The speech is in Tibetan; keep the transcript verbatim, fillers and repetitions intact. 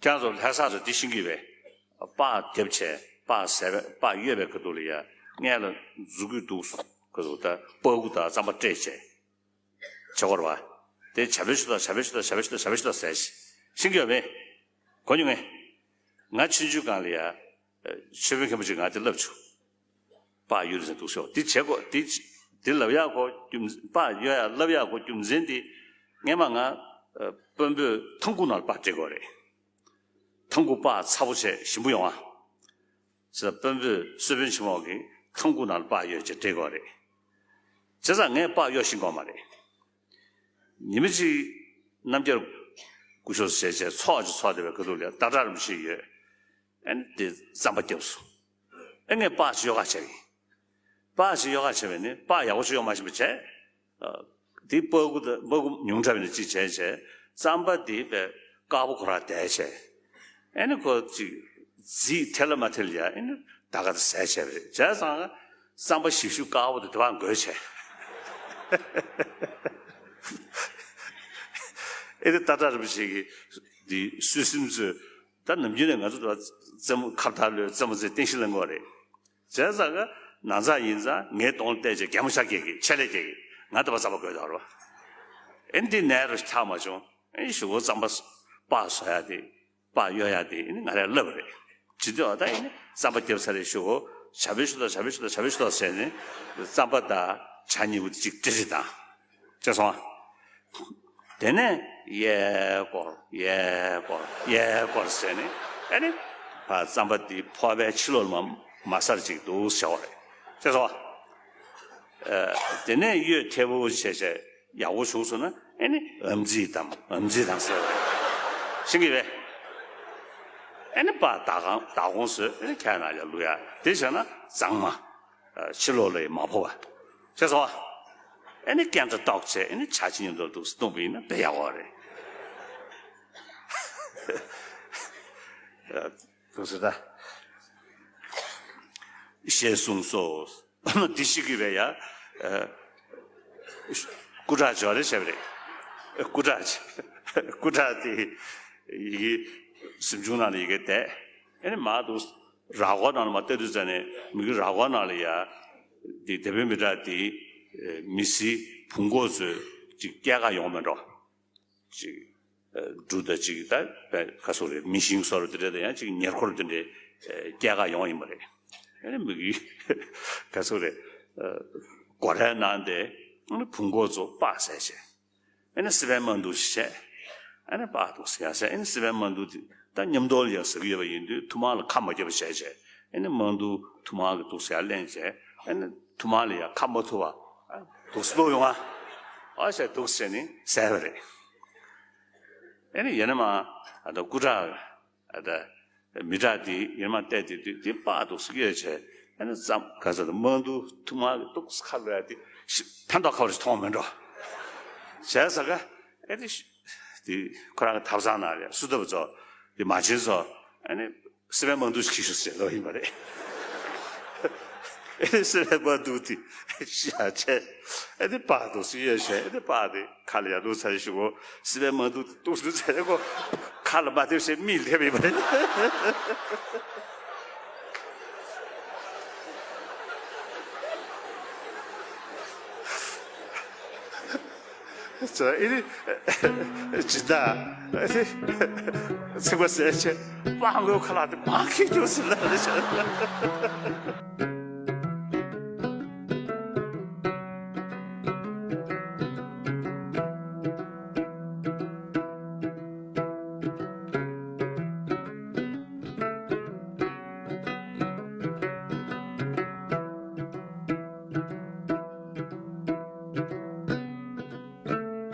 ཁྱེད་རང་ཚོ་ལྷ་ས་ཚོ་འདི་ཤེས་ཀྱི་ཡོད་པས། པགས་རྒྱབ་བྱས་པགས་ཟས་པས་པགས་གཡོས་པའི་ཁ་ཐུག་ལ་ཡ་སྔས་ལ་མཛུ་གུ་འདུག་ཁ་ཐུག་ད་པགས་ཀུ་དང་རྩམ་པ་སྤྲད་བྱས། བྱེད་དགོས་རེད་བ། དེ་བྱ་བའི་ཤུ་དག་བྱ་བའི་ཤུ་དག་བྱ་བའི་ཤུ་དག་བྱ་བའི་ཤུ་དག་ཟས་ཤིང་གི་ཡོད་མེད། གོ་མྱོང་ངས། ང་ཆུང་ཆུང་སྒང་ལ་ཡ། ཆོས་དཔོན་མཁན་པོ་ཅིག་ང་དེ་བསླབ་བྱུང་། པགས་གཡོས་ཟེར་འདུག་ཟེར་དེ་བྱེད་དགོས་དེ། དེ་ལབ་ཡག་གོ་རྒྱུ་མཚན་པགས་གཡོས་ཡག་ལབ་ཡག་གོ་རྒྱུ་མཚན་དེ། སྔས་མ་ང་། དཔོན་པོས་ཐང་ཁུག་ནང་ལ་པགས་སྤྲད་དགོས་རེད། ཐང་ཁུག་པགས་ཚ་པོ་བྱས་ཞིམ་པོ་ཡོང་ཨ། ཟེར་དཔོན་པོས་གསོལ་དཔོན་ཆེན་མོ་གིས་ཐང་ཁུག་ནང་ལ་པགས་གཡོས་བྱས་སྤྲད་དགོས་རེད། བྱས་ཙང་ངས་པགས་གཡོས་ཤེས་ཀྱི་ཡོད་མ་རེད། ཉི་མ་གཅིག་རྣམ་རྒྱལ་སྐུ་ཞབས་ཟེར་བྱས་ཚོགས་ཅིག་ཚོགས་བསྡད་པའི་ཁ་ཐུག་ལ་སྟག་བྲག་རིན་པོ་ཆེ་ཡོད། ཨ་ནི་དེ་རྩམ་པ་བརྒྱབ་སོང་། ཨ་ངས་པགས་ཅིག་གཡོ་ག་བྱས་པ་ཡིན། པགས་ཅིག་གཡོ་ག་བྱས་པ་ནི་པགས་ཡག་པོ་ཅིག་གཡོ་མ་ཤེས་པ་བྱས། དེ་པགས་ཀུ་དང་པགས་ཀུ་ཉུང་དྲགས་པ་ནི་གཅིག་བྱས་བྱས། རྩམ་པ་དེ་པའི་དཀར་པོ་ཁོ་རང་བསྡད་བྱས། ཨ་ནི་ཁོ་ཅིག་རྫིས་ཐལ་ལ་མ་ཐལ་ཡ་ཨ་ནི་ད་ག་དེ་ཟས་བྱས་པ་རེད། བྱས་ཙང་རྩམ་པ་ཞིབ་ཞིབ་དཀར་པོ་དེ་དེ་བར་འགོས་བྱས། ཨེ་དེ་སྟག་བྲག་རིན་པོ་ཆེ་གིས་འདི་སུད་སིམ་ཚོས་ད་ནམ་རྒྱུན་ནས་ང་ཚོ་ད་རྩེད་མོ་ཁ་བརྡ་ལོས་རྩེད་མོ་རྩེ་རྟེན་གཞི་ལེན་དགོས་རེད། བྱས་ཙང་ག་ནང་ཚགས་ཡིན་ཙང་ངའི་གདོང་ལ་བལྟས་བྱས་གད་མོ་ཤོར་སྐྱེ་གི་ཆད་ལས་སྐྱེ་གི་ང་ད་པ་རྩམ་པ་དགོས་དོ་རོ། ཨེ་འདི་ནས་རུ་ཐག་མ་བྱུང་། ཨེ་ཞུ་གོ་རྩམ་པ་པགས་བཟོ་ཡ་དེ་པགས་གཡོ་ཡ་དེ་ཨེ་ང་རས་བསླབས་པ་རེད། ཇི་འདོད་ད་ཨེ་ནི་རྩམ་པ་བརྒྱབ་ཚར་རེད་ཞུ་གོ། བྱ་བའི་ཤུ་དག་བྱ་བའི་ཤུ་དག་བྱ་བའི་ཤུ་དག་ཟེར་ནས་རྩམ་པ་དང་བྱ་གཉིས་པོ་དེ་གཅིག་སྤྲེལ་རེ་དང་། བྱས་སོང་ཨ། དེ་ནས་གཡས་སྐོར་གཡས་སྐོར་གཡས་སྐོར་ཟེར་ནས་ཨ་ནི་ཕར་རྩམ་པ་འདི་ཕོར་པའི་ཕྱི་ལོགས་ལ་མ་མ་སར་ཅིག་འདུག་བྱ་བ་རེད། བྱས་སོང་ཨ། དེ་ནས་གཡོས་མཐེ་བོ་བྱས་བྱས་ཡག་པོ་བྱུང་སོང་ན་ཨ་ནི་ཨམ་ཙི་དང་ཨམ་ཙི་དང་ཟེར་བ་རེད། ཤེས་ཀྱི་རེད། ཨ་ནི་པགས་ད་གང་ད་གོང་བཟོས་ཨ་ནི་ཁྱེད་ན་ལ་ལུ་ཡ་དེ་བྱས་ན་གཙང་མ། ཕྱི་ལོགས་ལ་ཡི་མ་ཕོ་བ། བྱས་སོང་ཨ། ཨེ་ནི་སྐད་འདྲ་ཏོག་ཙམ་ཨེ་ནི་ཆ་ཆི་ཉིན་དུ་འདུག་སྟོང་པ་ཡིན་ན་དཔེ་ཡག་པོ་རེད། འདུག་སེ་ད། ཞེས་གསུངས་སོ། འདི་ཞིག་གིས་བས་ཡ། སྐུ་དྲག་འབྱོར་རེ་བྱས་པ་རེད། སྐུ་དྲག་སྐུ་དྲག་དེ་ཡི་གེ་གཟིམ་ཆུང་ནང་ལ་ཡི་གེ་བསྡད། ཨེ་ནི་མ་འདུག་ར་སྐོར་ནང་ལ་མ་ལྟ་དུས་ཙ་ནས་མི་གི་ར་སྐོར་ནང་ལ་ཡ། དེ་དེ་བོད་མི་དྲག་དེ་མི་སི་བུང་གོ་ཚོས་ཅིག་སྐྱེལ་ག་ཡོང་མེད་འགྲོ། ཅིག་འབྲུ་དང་ཅིག་ད་ཁ་སོ་རེད། མི་ཤིང་སོ་རུ་དེ་འདྲ་དང་ཡང་ཅིག་ཉེར་འཁོར་དེ་འདྲ་སྐྱེལ་ག་ཡོང་ཡིན་པ་རེད། ཨེ་ནི་མི་གི་ཁ་སོ་རེད། སྒོ་རའི་ནང་དེ་བུང་གོ་ཚོ་པགས་ཟས་བྱས། ཨེ་ནི་སི་པན་མ་འདུག་བྱས། ཨེ་ནི་པགས་འདུག་ཟེར་ཡ་ཟེར། ཨེ་ནི་སི་པན་མ་འདུག་དེ་ད་མཉམ་དུ་ལ་ཡང་ཟ་གི་ཡོད་པ་ཡིན་དུས་ཐུར་མ་ལ་ཁ་མ་བརྒྱབ་པ་བྱས་བྱས། ཨེ་ནི་མ་འདུག་ཐུར་མ་གི་འདུག་ཟེར་ཡ་ལེན་བྱས། ཨེ་ནི་ཐུར་མ་ལ་ཡང་ཁ་མ་ཐུག་པ། འདུག་སེ་ལོག་ཡོང་ཨ། ཨ་ཞེས་འདུག་ཟེར་ནས་ཟས་པ་རེད། ཨེ་ནི་ཡིན་ན་མ་ཨ་ད་སྐུ་དྲག་ཨ་ད། མི་དྲག་དེ་ཡིན་མ་བལྟས་དེ་དུས་དེ་པགས་འདུག་སེ་གཡོས་བྱས། ཨ་ནི་རྩམ་ག་ས་དང་མ་འདུག་ཐུར་མ་གི་འདུག་སེ་ཁ་ལོ་ཡ་དེ་ཕན་ཐོགས་ཁ་བ་ཞིག་མཐོང་མི་འགྲོ། བྱས་ཙང་ག་ཨེ་དེ་དེ་ཁོ་རང་གི་ཐབ་ཚང་ནང་ལ་སུ་ཐབ་ཚོ་དེ་མ་བྱིན་ཚོ་ཨ་ནི་སི་པན་མ་འདུག་ཁྱི་ཤོག་ཟེར་ལོ་ཡིན་པ་རེད། ཨེ་ནི་སི་པན་མ་འདུག་དེ་ཤ་བྱས། ཨེ་ནི་པགས་འདུག་སེ་གཡོས་བྱས། ཨེ་ནི་པགས་དེ་ཁ་ལ་ཡར་འདུག་ཚར་ཞིག་གོ། སི་པན་མ་འདུག་དེ་འདུག་སེ་ཚར་གོ། ཁ་ལ་མ་ཐེབས་བྱས་མིག་ལ་ཐེབས་ཡིན་པ་རེད། ཙོ་ཨེ་ནི་ཇི་ལྟ་ཨེ་ནི་ཚིག་པ་ཟས་བྱས་པགས་མགོའི་ཁ་ལག་དེ་མང་ཁེ་འདུག་སེ་ལ་རེད་བྱས།